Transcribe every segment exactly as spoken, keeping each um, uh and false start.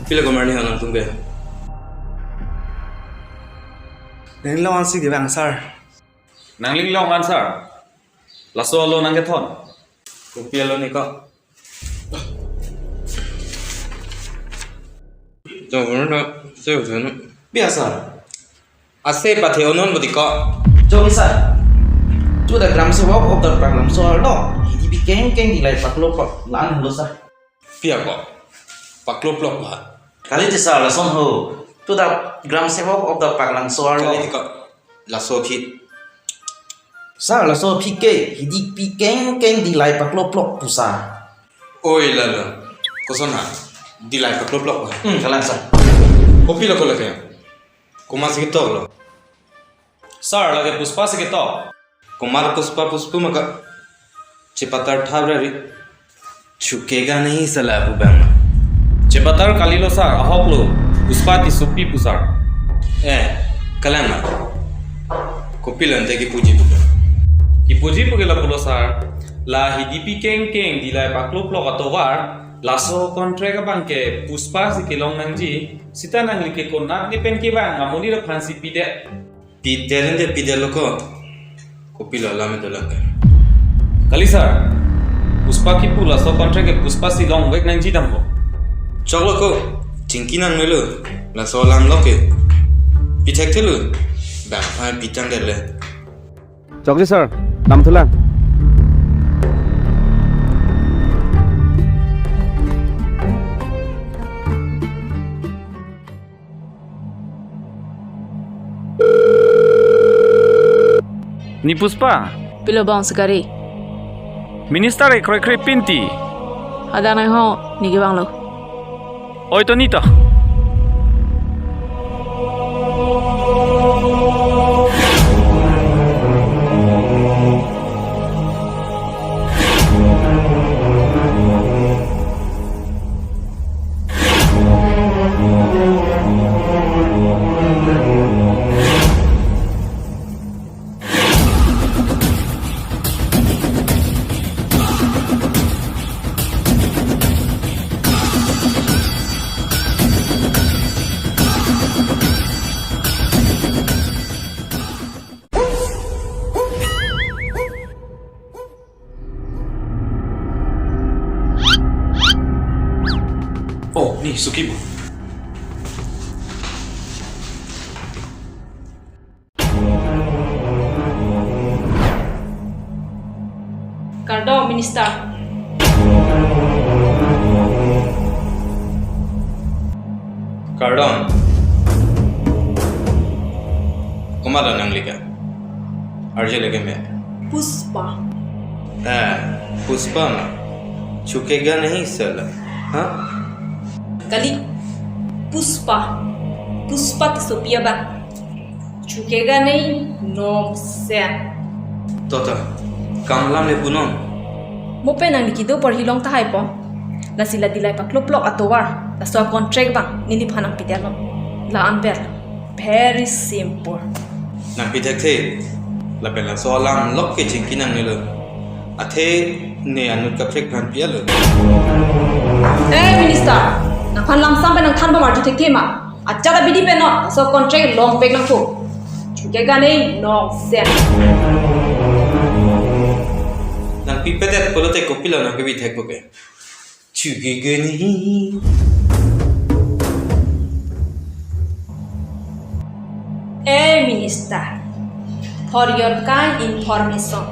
Pilo komarli ho nangtum ke? Nanglong ansi kevang, sir. Nanglong answer. Laso alo nangkethon. Kopi alo ni ko? Jong na se usun. Biasa. Ase pathe onon budi ko. Jong sir. To the Gram Sevak of the Paklang Soar lo. Hidi pi keng keng dilai paklo pak lan lo sir. Pia ko. Paklo plok ha. Kali ti sir lason ho. To the Gram Sevak of the Paklang Soar lo. Kali ti ko. Laso thi. Sir, laso aphi ke, hidi pi keng keng dilai paklo plok pu sir. Oi lalo. Koson ha. Dilai paklo plok ha. Hmm, kalang sir. Kopi lo ko lake? Komat si ketok lo? Sir, lake Puspa si ketok. Komat Puspa, Puspa maka chepatar thap ra ri. Chukega nahi sala pu bang. Chepatar kalilo sir, ahok lo. Puspa Tissopi pu sir. Eh, kalang ma. Kopi lo ante kipuji pu ke? Kipuji pu ke lapulo sir. La hidi pi keng keng dilai paklo plok atovar. Laso contract abang ke Puspa si kelong nangji. Sita nangli ke konat ni pen kevang amonit aphan si pidet. Pidet ante pidet lo ko. Kopi lo alam itu lo ke? Kali sir. Puspa kipu laso contract ke Puspa si longvek nangji dam ho. Choklo ko. Chingki nangnelo. Laso alam lo ke. Pithekthelo. Bang aphan pitang det le. Chokji sir. Damthulang. Ni Puspa. Pilo bang sekari. Minister e kroikre pinti. Ada nai ho, ni kevang lo. Oi to ni to. Oh, ni, suki bu. Kardom, Minister. Kardom. Komat nangli ke? Arje leke me. Puspa. Eh, Puspa ma. Chukega nahi sala. Ha? Kali. Puspa. Puspa Tissopi abang. Chukega nahi nongsen. Tota, kam alam le punon. Mo pen nangli kedo porhi long tahai po. Lasi la dilai paklo plok atovar. Laso contract abang neliphan nangpidet lo. La-an ver. Very simple. Nangpithekthe. Lapen laso alam lok ke chingki nangnelo. Athe ne anut kaprek aphan pi-et lo. Eh, Minister, nangphan lamsam pen nangthan bom arju thekthe ma. Achala bidi pen non, laso contract longvek nangpo. Chukega nahi nongsen. Nangpipedet pulote kopilo nangpipithek po ke? Chukega nahi. Eh, Minister, for your kind information,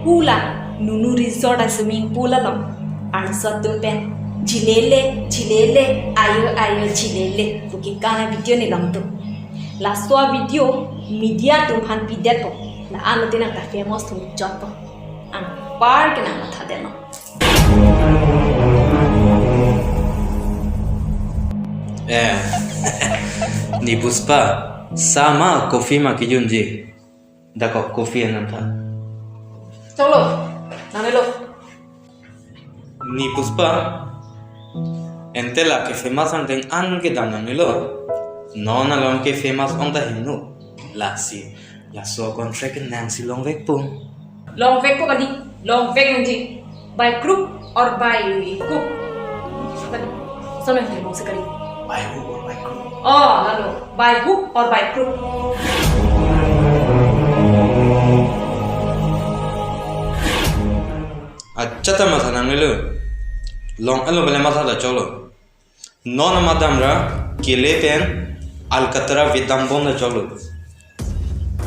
pu la Nunu Resort a-swimming pool along arloso atum pen jilele, jilele, ayo, ayo, jilele pu kekang a-video ne longdun. Laso a-video media atum aphan pidetpo, la-an lote nangta famous thum chotpo. Anpar ke nangmathadet non. Eh, ni Puspa, sa ma coffee ma kijunji. Dak coffee anam tha. Choklo, nangnelo. Ni Puspa, ante la ke famous angdeng an kedam nangnelo. Non along ke famous ong ta hingno. Lasi, laso contract nangsi longvekpo. Longvekpo kali, longvek nangji. By crook or by crook. Kali, sono hingno sekali. By hook or by crook? Oh, lalo. By hook or by crook? Accha ta matha nangnelo. Long-etlo pule matha ta cholo. Non amat damra kele pen alkatra vedam bom ta cholo.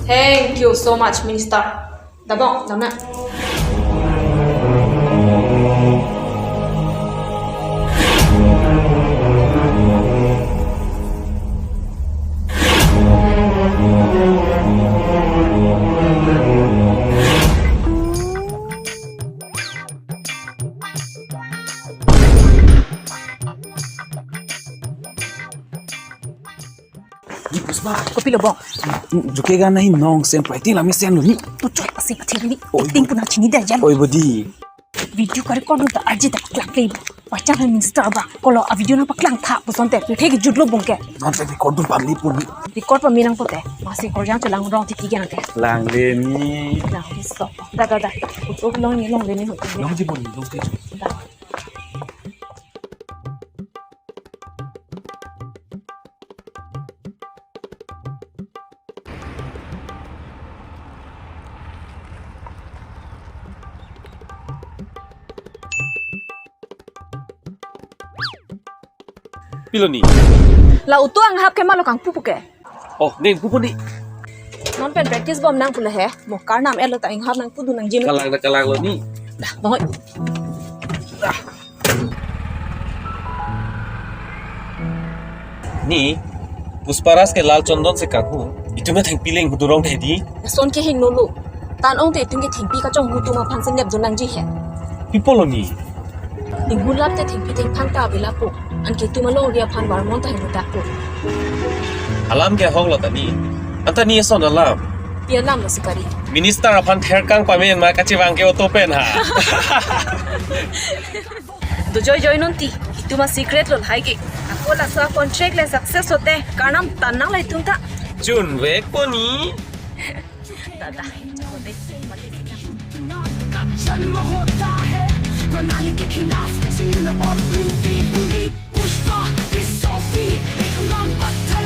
Thank you so much, Minister. Dabong, damna. Ni Puspa. Kopilo bong? Jukega nahi nong sen pai ting lami sen lo ni. Tu choi pasi pathe ni. Oi, acting bo- puna chini da jan. Oi, bodi. Video ka record ta arje ta paklang ke. Pachang minister ba. Kolo a video nangpaklang tha pusonte. Pu thek jutlo bong ke. Non te record dun pamli puni. Record pami nangpo te. Masi korjang chelang rong titi ke nang ke. Langle ni. Lang so. Da da da. Utuk long ni longle ni. Longji puni, longji. Da. Pilo ni? La utu anghap ke malo kangpu pu ke? Oh, ning pupu ni. Non pen practice bom nang pula he. Mo karnam elo ta inghap nangpu dun nangji. Kalang na kalang lo ni. Dah, bong. Ni, Pusparas ke Lal Chondon si kaku. Itum athengpi le ingpu durong dei di. Son ke hing nulu. Tan ong te itum ke thengpi kachonghu atum aphan si nep dun nangji he. Pi pulo ni? Inghun lap te thengpi thengphang ta ave lapu. Anke itum alongri aphan varmon ta hingno dakpo. Alam ke ahok lo ta ni. Anta ni eson alam. Pi alam lo si kari. Minister aphan therkang pame ma kachevang ke auto pen ha. Dojoi joi non ti, itum a secret lo lahai ke. Ako laso a contract le success hote, karnam tan nang le itum ta. Chunvek po ni. Da da. जन्म होता है प्रणाली के खिलाफ, छीन और लूटी पूरी पुष्पा की सोफी, एक नाम पत्थर